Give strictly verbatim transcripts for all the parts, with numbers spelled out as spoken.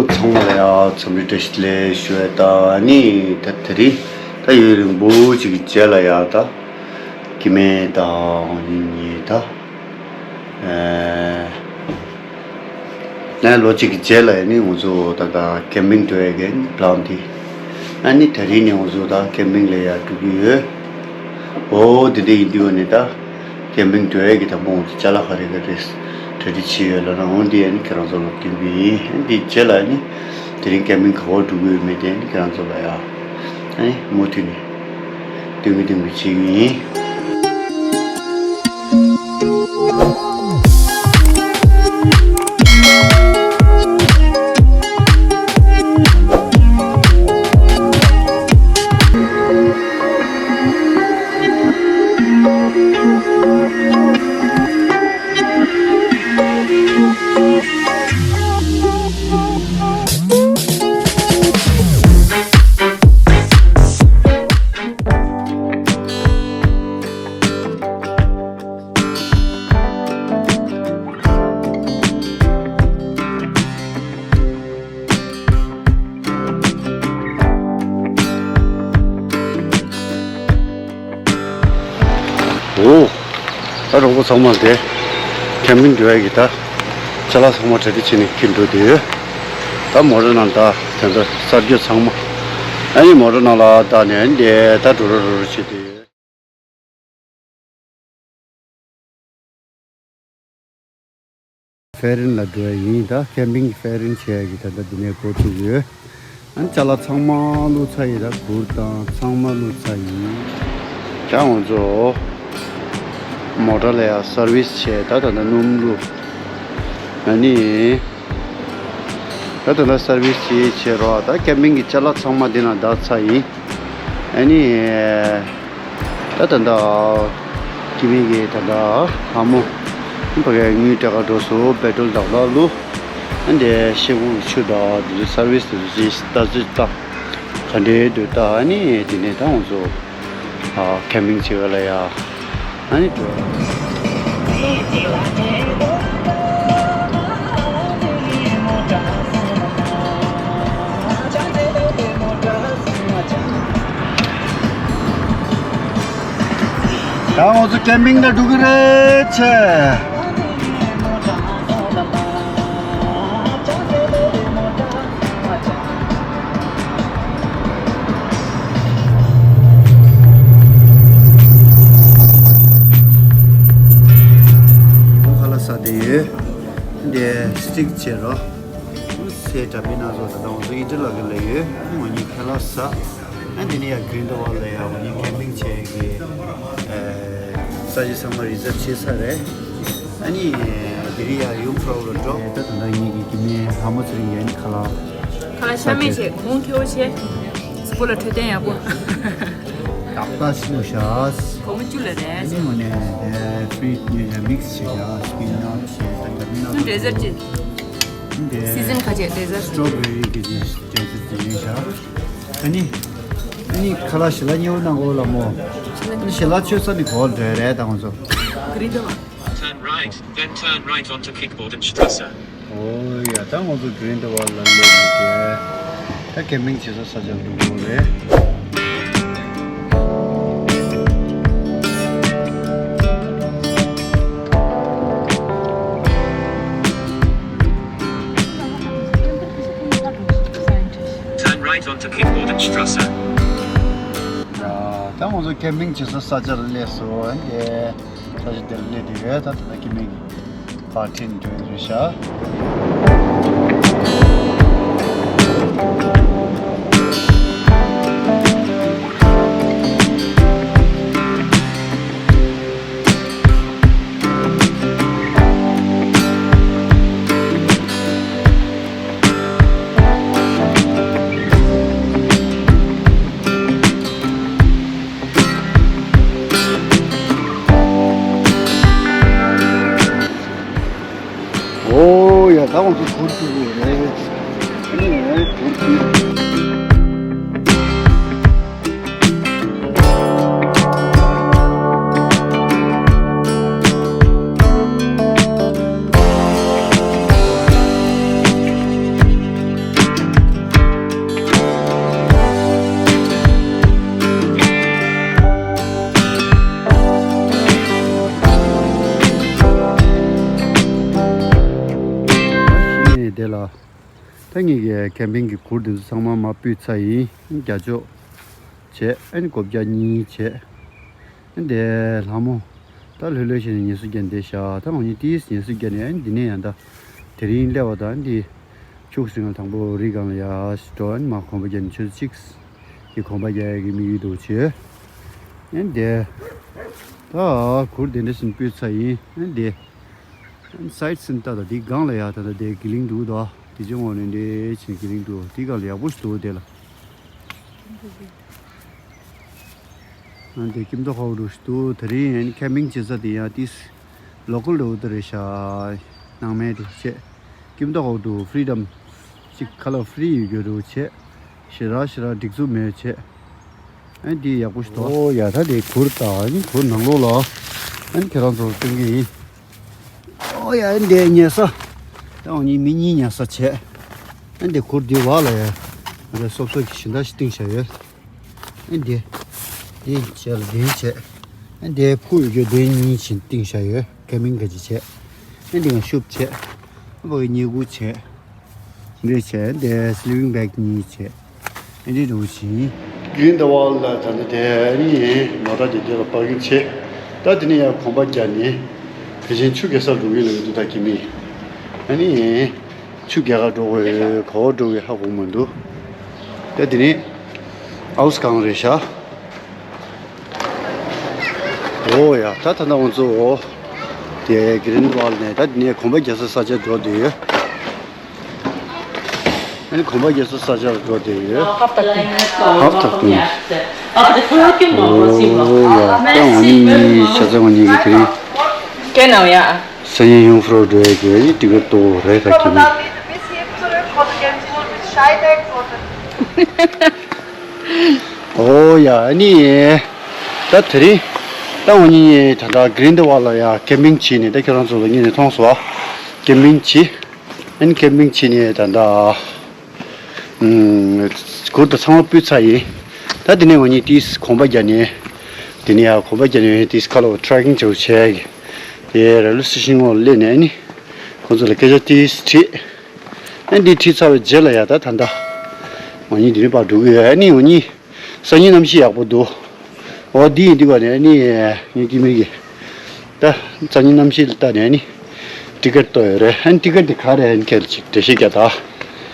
ཚང་མ་ལ་ཡང་འཚམས་འདྲི་བཀྲ་ཤིས་བདེ་ལེགས་ཞུ་བ་དང་། ཨ་ནི་ད་དེ་རིང་ད་ཡུན་རིང་པོ་ཅིག་གི་རྗེས་ལ་ཡང་ད་སྐྱེ་དམན་དང་ཨ་ནི་ད་ཨེ་ནས་ལོ་གཅིག་གི་རྗེས་ལ་ཨ་ནི་ང་ཚོ་ད་ད་ཀེམ་པིང་འགྲོ་ཡས་ཀྱི་པི་ལན་དེ། ཨ་ནི་དེ་རིང་ནས་ང་ཚོ་ད་ཀེམ་པིང་ལ་ཡར་འགྲོ་གི་ཡོད། འོ་དེ་འདྲ་ཡིན་དུས་ཨ་ནི་ད་ཀེམ་པིང་འགྲོ་ཡས་ཀྱི་དང་པོ་ང་ཚོ་ཅ་ལག་ག་རེ་ག་རེ་གྲ་སྒྲིག་བྱས་ཡོད་ལབ་ན། འོ་འདི་ཨ་ནི་ཁྱེད་རང་ཚོ་ལ་སྟོན་གྱི་ཡིན། ཨ་ནི་དེའི་རྗེས་ལ་ཨ་ནི་དེ་རིང་ཀེམ་པིང་ག་པར་འགྲོ་གི་ཡོད་མེད་དེ་ཨ་ནི་ཁྱེད་རང་ཚོ་ལ་ཡར་ཨ་ནི་མུ་མཐུད་ནས་སྟོན་གྱི་སྟོན་གྱི་བྱེད་ཀྱི་ཡིན། འོ། ད་གྲོགས་པོ་ཚང་མ་དེ་ཀེམ་པིང་འགྲོ་ཡ་གི་ད་ཅ་ལག་ཚང་མ་གྲ་སྒྲིག་བྱས་ནས་ཁྱེར་འགྲོ་བསྡད་ཡོད། ད་མོ་ཊ་ནང་ད་དེ་འདྲ་གསར་འགྱུར་ཚང་མ་ཨ་ནི་མོ་ཊ་ནང་ལ་བཏང་ནས་ཨ་ནི་དེ་ད་འགྲོ་རོགས་འགྲོ་རོགས་བྱས་བསྡད་ཡོད། ཧྥེ་རན་ལ་འགྲོ་ཡ་ཡིན། ད་ཀེམ་པིང་གི་ཧྥེ་རན་བྱེད་ཡ་གི་ད་ལྟ་འདི་ནས་འགོ་བཙུགས་ཡོད། ཨ་ནི་ཅ་ལག་ཚང་མ་བླུགས་ཚར་ཡིན། ད་གུར་དང་ཚང་མ་བླུགས་ཚར་ཡིན། ད་ང་ཚོ་མོ་ཊ་ལ་ཡ་སར་བིས་བྱས། ད་ད་ལྟ་སྣུམ་བླུགས། ཨ་ནི་ད་ད་ལྟ་སར་བིས་བྱས་བྱས་རོགས། ད་ཀེམ་པིང་གི་ཅ་ལག་ཚང་མ་འདི་ན་བརྡབས་ཚར་ཡིན། ཨ་ནི། ད་ད་ད། ཀི་མི་གི་ད་ད་ལྷ་མོ། ཕ་གའི་དངུལ་སྤྲད་ག་འགྲོ་སོང་། པེ་ཊོལ་དག་ལ་བླུགས། ཨ་འདི་ཤེལ་སྒོང་གི་ཆུ་དང་དེ་ཚོ་སར་བིས་དེ་ཚོ་ཅིག་ད་ཚོད་ད། ག་འདྲའི་འདུག་ད། ཨ་ནི་དེ་ནས་ད་ང་ཚོ་ཨ་ཀེམ་པིང་བྱེད་ག་ལ་ཡ། ཨ་ནི་འགྲོ། ད་ང་ཚོ་ཀེམ་པིང་ལ་འགྲོ་གི་རེད་ཆེ། ཁ་ལག་ཟ་བསྡད་ཡོད། འདི་སི་ཊིག་བྱེད་རོགས། སའི་དྲ་པའི་ནང་ཚོ་ད་ལྟ་ང་ཚོ་ཨི་ཊ་ལི་ལ་གི་ལ་ཡོད། ང་གཉིས་ཁ་ལག་ཟ། ཨ་འདི་ནས་ཡར་གྷི་རིན་ཌི་ཝལ་ལ་ཡར་ང་གཉིས་ཀེམ་པིང་བྱེད་ཀྱི་ས་གཞི་ཚང་མ་རི་ཛརབ་བྱས་ཚར་རེད། ཨ་ནི་དེ་རིང་ཡར་ཡུམ་ཕྲུ་གུ་ལ་འགྲོ། ད་ད་ལྟ་ངེད་ཀྱི་སྐྱེ་དམན་ལྷ་མོ་ཚེ་རིང་གིས་ཨ་ནི་ཁ་ལག་ཁ་ལག་ཤ་མེད་བྱས། གོང་ཁེ་པོ་བྱས། གཟུགས་པོ་ལ་འཕྲོད་བསྟེན་ཡག་པོ། ཏག་ཏག་ཞིག་ཤ། སྒོར་མོ་བཅུ་ལ་རེད། ཨ་ནི་ངོ་ནས་ཨེ་ཕི་རི་ཊི་ནས་མིག་སི་བྱས་ཤག་སི་པི་ནཊ་བྱས། ད་ད་མིན་ན་ཁྱོད་ཌེ་ཛར་ཊི་ཅི། འདི་སི་ཛན་ག་ཅེ་ཌེ་ཛར་ཊི། སི་ཊོ་བེ་རི་གི་ཅིག་ཌེ་ཛར་ཊི་ཅིག་ཡིན་ཤག་ཨ་ནི་ཨ་ནི་ཁ་ལག་ཞལ་ལག་མཉེས་པོ་གནང་དགོས་ལ་མོ། ཨ་ནི་ཞལ་ལག་མཆོད་ས་ནི་གོ་འདྲ་རེད་ད་ང་ཚོ། གྷི་རིན་ཌི་ཝལ། Turn right, then turn right onto Kirchbodenstrasse. ཨོ་ཡ། ད་ང་ཚོ་གྷི་རིན་ཌི་ཝལ་ལ་སླེབས་ཡོད་དེ། ད་ཀེམ་པིང་བྱེད་ས་ས་ཆར་འགྲོ་དགོས་རེད། Turn right onto Kirchbodenstrasse. ཡ། ད་ང་ཚོ་ཀེམ་པིང་བྱེད་ས་ས་ཆར་སླེབས་སོང་། འདི་ས་ཆ་འདིར་སླེབས་བསྡད་ཡོད། ད་ད་ལྟ་ཀེམ་པིང་གི་པར་ཊི་འགྲོ་ཡི་རེད་ཤག་ཨོ་ཡ། ད་ང་ཚོ་གུར་བཙུགས་ཡོད་རེད། ཨ་ནི་ང་གུར་བཙུགས། དེ་ལ། ད་ངེད་ཀྱི་ཁེམ་པིང་གི་གུར་དེ་ཚོ་ཚང་མ་མར་ཕུད་ཚར་ཡིན། རྒྱ་ཅོག་བྱས། ཨ་ནི་སྒོ་བརྒྱ་གཉིས་བྱས། ཨ་ནི་དེ་ལྷ་མོ། ད་ལྷོད་ལྷོད་བྱས་ནས་ངལ་གསོ་རྒྱག་བསྡད་ཤག་ད་འོ་ནི་ཏིས་ངལ་གསོ་རྒྱག་ནས། ཨ་ནི་འདི་ནས་ཡང་ད་དེ་རིང་སླེབས་པ་དང་འདི། ཕྱུགས་སྲིང་ལ་དང་པོ་རི་སྒང་ལ་ཡར་འགྲོ། ཨ་ནི་མར་གོམ་པ་བརྒྱབ་ནས་ཆུ་ཚོད་གཅིག་གི་གོམ་པ་རྒྱག་ཡག་གི་དམིགས་ཡུལ་འདུག་བྱས། ཨ་ནི་དེ། ད་གུར་དེ་འདྲ་ཞིག་ཕུད་ཚར་ཡིན། ཨ་ནི་དེ། ཨ་ནི་སའིཊ་སིན་ལྟ་དང་། དེའི་སྒང་ལ་ཡ་ད་ལྟ་དེ་གི་ལིང་འདུག་ད། དེ་ཅུང་འོག་ནས་འདྲེ་ཕྱིན་གི་ལིང་འདུག་དེའི་སྒང་ལ་ཡག་པོ་ཞིག་འདུག་དེ་ལ། ཨ་ནི་དེ་ཀིམ་ཏོ་ཧའོ་འདྲ་ཞིག་འདུག་དེ་རིང་ཨ་ནི་ཁེམ་པིང་བྱེད་ས་དེ་ཡང་ཏིས་ལོ་ཀལ་འདྲ་བོ་དེ་རེད་ཤག་ནང་མི་འདྲ་བོ་བྱས། ཀིམ་ཏོ་ཧའོ་འདུག་ཕི་རི་ཌམ་ཅིག་ཁ་ལོ་ཕི་རི་ཡོད་རྒྱུ་འདྲ་བོ་བྱས། ཞེ་དྲག་ཞེ་དྲག་སྒྲིག་འཛུགས་མེད་བྱས། ཨ་ནི་འདི་ཡག་པོ་ཞིག་འདུག་ཨོ་ཡ། ད་དེ་གུར་དང་ཨ་ནི་གུར་ནང་ལོགས་ལ་ཨ་ནི་ཁྱེད་རང་ཚོར་སྟོན་གི་ཡིན། ཨོ་ཡ། ཨ་ནི་འདི་ཉལ་ས། ད་འོ་ནི་མི་གཉིས་ཉལ་ས་བྱས། ཨ་ནི་འདི་གུར་འདི་བར་ལ་ཡ་ང་ཚོ་སོབ་སོབ་ཀྱི་ཞིང་ད་ཞིག་བཏིང་བཞག་ཡོད། ཨ་ནི་འདི་འདི་བྱས་ལ་འདི་བྱས། ཨ་ནི་འདི་ཕུ་ཡོད་རྒྱུ་འདི་གཉིས་ཕྱིན་བཏིང་བཞག་ཡོད། ཁེམ་པིང་ག་ཅི་བྱས། ཨ་ནི་འདི་ང་ཤུབས་བྱས། ཨ་ཕ་གི་སྙེ་ཁུག་བྱས། འདི་བྱས། འདི་སི་ལི་པིང་བེག་གཉིས་བྱས། ཨ་འདི་འདྲ་བོ་བྱིན། གི་རིན་ཌི་ཝཱལ་ལ་ད་ནི་དེ་ཨ་ནི་མོ་ཊ་དེ་འདི་ལ་པར་ཀིང་བྱས། ད་དེ་ནས་ཡར་གོམ་པ་བརྒྱབ་ནས་དེ་བཞིན་ཆུ་རྐྱལ་སར་འགྲོ་གི་ལབ་ཀྱི་འདུག་ད་ཁྱིམ་མི། ཨ་ནི་ཆུ་རྐྱལ་གར་འགྲོ་དགོས་ག་པར་འགྲོ་གི་ཧ་གོ་མི་འདུག་ད་དེ་ནས་ཨའུ་སི་གང་རེད་ཤག་ཨོ་ཡ། ད་ད་ལྟ་ང་ཚོ་དེ་གི་རིན་ཌི་ཝཱལ་ནས་ད་དེ་ནས་གོམ་པ་རྒྱག་ས་ས་ཆར་འགྲོ་བསྡད་ཡོད། ཨ་ནི་གོམ་པ་རྒྱག་ས་ས་ཆར་འགྲོ་བསྡད་ཡོད། ཧབ་ཏ་ཏུང་། ཧབ་ཏ་ཏུང་། ཨོ་ཡ། ད་འོ་ནི་ཤ་ཚ་འོ་ནི་གི་དེ་རིང་སང་ཉིན་ཡུང་ཧྥོ་འགྲོ་ཡ་གི་ཨ་ནི་ཊི་ཀེ་ཊི་ཏོ་རེད་ད་ཁྱེད་ནི། ཨོ་ཡ། ཨ་ནི་ད་དེ་རིང་ད་འོ་ནི་ད་ལྟ་གི་རིན་ཌི་ཝཱལ་ལ་ཡ་ཁེམ་པིང་བྱས་ནས། ད་ཁྱེད་རང་ཚོ་ལ་ངས་ནས་མཐོང་སོང་བ། ཁེམ་པིང་བྱས། ཨ་ནི་ཁེམ་པིང་བྱས་ནས་ད་ལྟ་ཨུམ། གུར་དང་ཚང་མ་ཕུད་ཚར་ཡིན། ད་དེ་ནས་འོ་ནི་ཏིས་གོམ་པ་བརྒྱབ་ནས། དེ་ནས་ཡར་གོམ་པ་བརྒྱབ་ནས་ཏིས་ཁ་ལོ་ཊེ་རེ་ཀིང་བྱེད་དགོས་བྱས་གི། དེ་རེ་ལ་སི་ཊེ་ཤན་འོག་ལ་སླེབས་ནས་ཨ་ནི་ཁོང་ཚོ་ལ་སྐད་ཆ་ཏིས་དྲིས། ཨ་ནི་འདི་དྲིས་ཚར་བའི་རྗེས་ལ་ཡ་ད་ད་ལྟ་འོ་ནི་འདི་ནས་ཕར་འགྲོ་གི་ཡོད། ཨ་ནི་འོ་ནི་སང་ཉིན་གནམ་གཤིས་ཡག་པོ་འདུག་འོ་འདི་ཡིན་འདི་བ་ནས་ཨ་ནི་ངའི་སྐྱེ་དམན་གྱི་ད་སང་ཉིན་གནམ་གཤིས་ལ་ལྟ་ནས་ཨ་ནི་ཊི་ཀེ་ཊི་ཏོ་ཡོད་རེད། ཨ་ནི་ཊི་ཀེ་ཊི་འདི་ག་རེ་ཨ་ནི་ཁྱེད་ལ་ཅིག་འགྲེལ་བཤད་རྒྱག་ད།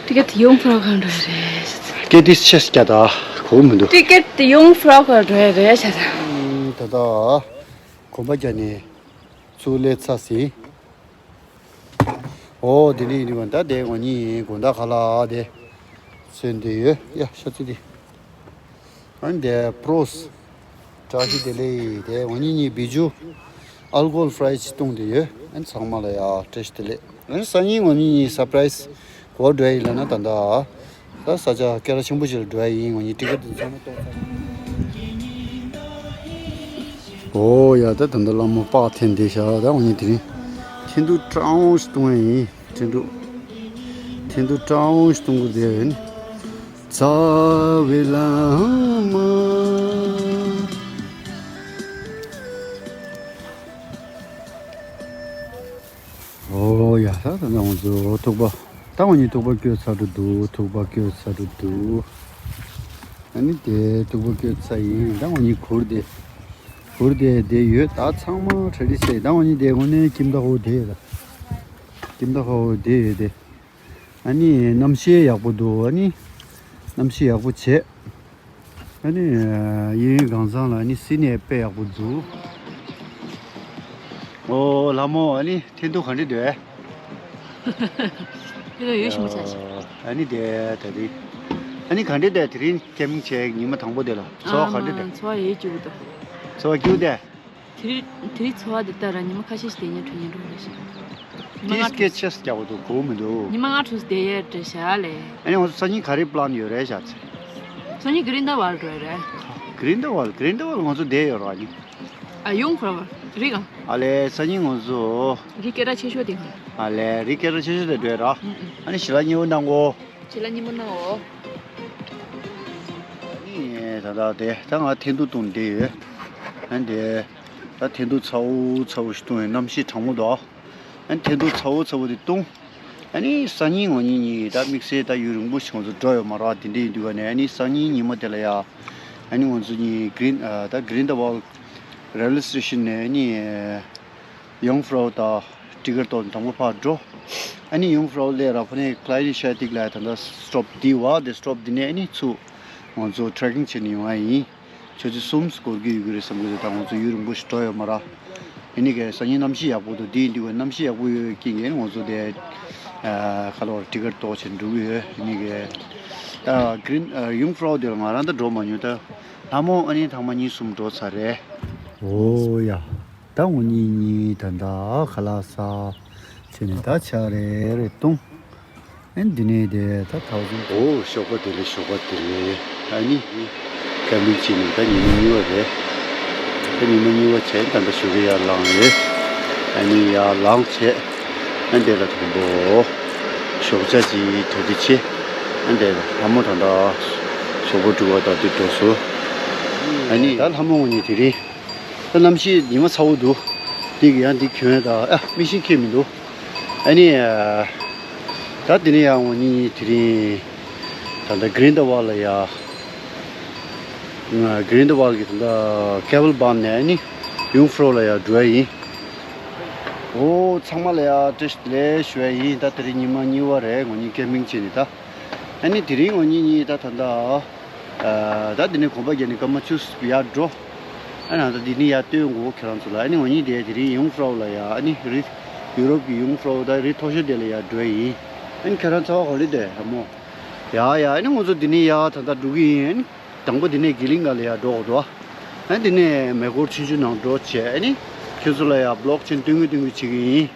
ཊི་ཀེ་ཊི་ཡུང་ཧྥོ་གང་འགྲོ་ཡ་རེད། ཀེ་ཏིས་ཆེས་རྒྱག་ད་གོ་མི་འདུག་ཊི་ཀེ་ཊི་ཡུང་ཧྥོ་གང་འགྲོ་ཡ་རེད་ཤ་ད། ད་ལྟ་གོམ་པ་རྒྱག་ནས་ཚུར་སླེབས་ཚར་ཟིན། ཨོ་དེ་ནས་ཡིན་དུས་ད་དེ་ང་གཉིས་དགོང་དག་ཁ་ལག་དེ་ཚོན་དེ་ཡོད་ཡ། ཤ་ཚི་དེ། ཨ་ནི་དེ་པྲོས། བཀྲ་ཤིས་བདེ་ལེགས། དེ་ང་གཉིས་གཉིས་བི་ཇུ་ཨལ་ཀོ་ཧོལ་ཕ་རའི་ཛི་བཏུང་དེ་ཡོད། ཨ་ནི་ཚང་མ་ལ་ཡ་བཀྲ་ཤིས་བདེ་ལེགས། ཨ་ནི་སང་ཉིན་ང་གཉིས་གཉིས་སར་པ་རའི་ཛི་གོ་འགྲོ་ཡ་ཡིན་ལབ་ན་ད་ལྟ། ད་ས་ཆ་སྐད་གྲགས་ཆེན་པོ་ཞིག་ལ་འགྲོ་ཡ་ཡིན། ང་གཉིས་ཊི་ཀེ་ཊི་དེ་ཚང་མ་གཏོང་ཚར། ཨོ་ཡ། ད་ད་ལྟ་ལྷ་མོ་པགས་འཐེན་བསྡད་ཤག་ད་ང་གཉིས་དེ་རིང་འཐེན་ཐུག་སྤྲང་ཞིག་གཏོང་ཡ་ཡིན། འཐེན་ཐུག་འཐེན་ཐུག་སྤྲང་ཞིག་གཏོང་དགོས་བསྡད་ཡོད། རྩ་བའི་ལྷ་མོ། ཨོ་ཡ། ད་ད་ང་ཚོ་ཐུག་པ། ད་ང་གཉིས་ཐུག་པ་བསྐྱོད་ཚར་འགྲོ་འདུག་ཐུག་པ་བསྐྱོད་ཚར་འགྲོ་འདུག་ཨ་ནི་དེ་ཐུག་པ་བསྐྱོད་ཚར་ཡིན། ད་ང་གཉིས་གུར་དེ་གུར་དེ་དེ་ཡོད། ད་ཚང་མ་གྲ་སྒྲིག་བྱས། ད་ང་གཉིས་དེ་དངོས་གནས་ཀིམ་ཏོ་ཧའོ་དེ་ཡོད། ད་ཀིམ་ཏོ་ཧའོ་དེ་ཡོད་དེ། ཨ་ནི་གནམ་གཤིས་ཡག་པོ་འདུག་ཨ་ནི་གནམ་གཤིས་ཡག་པོ་བྱས། ཨ་ནི་གཡས་གཡོན་གང་ཚང་ལ་ཨ་ནི་སིན་ནི་དཔེ་ཡག་པོ་འདུག་ཨོ་ལྷ་མོ། ཨ་ནི་འཐེན་ཐུག་ག་འདྲ་འདུག་འདི་ལ་ཡོད་ཞིམ་པོ་ཆགས་ཤིང་། ཨ་ནི་དེ་ད་རིང་ཨ་ནི་ག་འདྲ་འདུག་དེ་རིང་ཁེམ་པིང་བྱས་ཉི་མ་དང་པོ་དེ་ལ་ཚོར་བ་ག་འདྲ་འདུག་ཚོར་བ་ཡོད་སྐྱིད་པོ་འདུག་ཚོར་བ་སྐྱིད་པོ་འདུག་དེ་རིང་དེ་རིང་ཚོར་བ་དེ་ལྟར་ཉི་མ་ཁ་ཤས་ཤིག་དེ་ཉིན་གྲོས་ཉིན་འགྲོ་རེད་ཤག་ཉི་མ་ལྔ་དྲུག་སྐད་ཆ་རྒྱག་པ་འདུག་གོ་མི་འདུག་ཉི་མ་ལྔ་དྲུག་བསྡད་ཡས་རེད་ཤག་ལས། ཨ་ནི་ང་ཚོ་སང་ཉིན་ག་རེ་པི་ལན་ཡོད་རེད་ཤག་ཚེ། སང་ཉིན་གི་རིན་ད་ཝལ་འགྲོ་ཡས་རེད། གི་རིན་ད་ཝལ། གི་རིན་ད་ཝལ་ང་ཚོ་བསྡད་ཡོད་རེད་ཨ་ནི། ཨ་ཡུང་ཧྥོ་ར་ཝལ་རི་གང་། ཨ་ལས་སང་ཉིན་ང་ཚོ། རི་སྐད་གྲགས་ཆེ་ཤོས་དེ་གང་། ཨ་ལས་རི་སྐད་གྲགས་ཆེ་ཤོས་དེ་འགྲོ་ཡས་རེད། ཨ་ནི་ཞི་ལ་སྙིང་པོ་གནང་གོ་ཞི་ལ་སྙིང་པོ་གནང་འོ། ཨ་ནི་ད་ལྟ་དེ་ད་ང་འཐེན་ཐུག་བཏུང་བསྡད་ཡོད། ཨ་ནི་དེ་ད་འཐེན་ཐུག་ཚ་བོ་ཚ་བོ་ཞིག་བཏུང་ཡོད། གནམ་གཤིས་གྲང་མོ་འདུག་ཨ་ནི་འཐེན་ཐུག་ཚ་བོ་ཚ་བོ་དེ་བཏུང་། ཨ་ནི་སང་ཉིན་ང་གཉིས་གཉིས་ད་དམིགས་བསལ་ད་ཡུན་རིང་པོ་ཞིག་ང་ཚོ་འགྲོ་ཡོད་མ་རེད། དེ་འདྲ་ཡིན་དུས་ཀ་ནས་ཨ་ནི་སང་ཉིན་ཉི་མ་དེ་ལ་ཡ་ཨ་ནི་ང་ཚོ་གཉིས་Green ཨ་ད་Grindelwald railway station ནས་ཨ་ནི་Jungfrau དང་ཊི་ཀེཊ་ཐོག་དང་པོ་ཕར་འགྲོ། ཨ་ནི་Jungfrau སླེབས་ར་ཕ་ནས་Kleine Scheidegg ལ་ད་ལྟ་སི་ཊོབ་འདི་བ་དེ་སི་ཊོབ་འདི་ནས་ཨ་ནི་ཚུར་ང་ཚོ་ཊེ་རེ་ཀིང་བྱས་ནས་ཡོང་ཡ་ཡིན། ཆུ་ཚོད་གསུམ་འགོར་གྱི་ཡོད་ཀྱི་རེད་བསམ་གྱི་འདུག་ད་ང་ཚོ་ཡུན་རིང་པོ་ཞིག་འགྲོ་ཡོད་མ་རེད། ཨ་ནི་གའི་སང་ཉིན་གནམ་གཤིས་ཡག་པོ་འདུག་དེ་ཡིན་དུས་གནམ་གཤིས་ཡག་པོ་ཡོད་རྐྱེན་གྱིས་ང་ཚོ་དེ་ཨ་ཁ་ལོར་ཊི་ཀེཊ་ཐོག་བྱས་འགྲོ་གི་ཡོད། ཨ་ནི་གའི་ད་Green ཨ་Jungfrau དེ་ལ་ང་རང་ད་འགྲོ་མ་མྱོང་། ད་ལྷ་མོ་ཨ་ནི་ཐེངས་མ་གཉིས་གསུམ་འགྲོ་ཚར་རེད། འོ་ཡ། ད་ངོ་གཉིས་གཉིས་ད་ད་ཁ་ལག་ཟ་བྱས་ནས་ད་ཆ་རེ་རེ་བཏུང་། ཨན་འདི་ནས་དེ་ད་ཐག་ཆོད། འོ་ཞོགས་པ་བདེ་ལེགས། ཞོགས་པ་བདེ་ལེགས། ཨ་ནི་ཀ་མིན་ཅི་ནི་ད་ཉི་མ་གཉིས་པ་རེད། ད་ཉི་མ་གཉིས་པ་བྱས་ད་ད་ཞོགས་ཀས་ཡར་ལངས་རེད། ཨ་ནི་ཡར་ལངས་བྱས་ཨན་དེ་ལ་དང་པོ་ཞོགས་ཇ་ཅིག་དོ་དེ་བྱས་ཨན་དེ་ལ་ལྷ་མོ་ད་ད་ཞོགས་པ་དྲུག་པ་ད་དེ་འགྲོ་སོང་། ཨ་ནི་ད་ལྷ་མོ་ངོ་གཉིས་དེ་རིང་། ད་གནམ་གཤིས་ཉི་མ་ཚ་བོ་འདུག་འདི་གི་ཡང་འདི་གྱོན་ད་ཨ་མིག་ཤེལ་འཁྱེར་མི་འདུག་ཨ་ནི་ད་འདི་ནས་ཡང་ངོ་གཉིས་དེ་རིང་ད་ལྟ་Grindelwald ལ་ཡ། Grindelwald གི་ད་ལྟ་Kabelbahn ནས་ཨ་ནི་Jungfrau ལ་ཡ་འགྲོ་ཡ་ཡིན། འོ་ཚང་མ་ལ་ཡ་བཀྲ་ཤིས་བདེ་ལེགས་ཞུ་ཡ་ཡིན། ད་དེ་རིང་ཉི་མ་གཉིས་པ་རེད། ངོ་གཉིས་ཀེམ་པིང་བྱས་ནས་ད། ཨ་ནི་དེ་རིང་ངོ་གཉིས་གཉིས་ད་ད་ད། ཨ་ད་འདི་ནས་གོམ་པ་བརྒྱབ་ནས་སྐར་མ་བཅུ་ཡར་འགྲོ། ཨ་ནི་ད་འདི་ནས་ཡར་སྟོན་དགོས་ཁྱེད་རང་ཚོ་ལ། ཨ་ནི་ངོ་གཉིས་དེ་དེ་རིང་Jungfrau ལ་ཡ་ཨ་ནི་རི་ཡུ་རོབ་ཀྱི་Jungfrau ད་རི་མཐོ་ཤོས་དེ་ལ་ཡར་འགྲོ་ཡ་ཡིན། ཨ་ནི་ཁྱེད་རང་ཚོ་ག་ལེ་དེ་ཧ་མོ། ཡ་ཡ་ཨ་ནི་ང་ཚོ་འདི་ནས་ཡར་ད་ད་འགྲོ་གི་ཡིན། ཨ་ནི་དང་པོ་འདི་ནས་གི་ལིང་ག་ལ་ཡར་འགྲོ་དགོས་འདུག་ཨ་ནི་འདི་ནས་མེ་འཁོར་ཆུང་ཆུང་ནང་འགྲོ་བྱས་ཨ་ནི་ཁྱེད་ཚོ་ལ་ཡར་བི་ལོག་ཆེན་སྟོན་གི་སྟོན་གི་བྱེད་གི་ཡིན།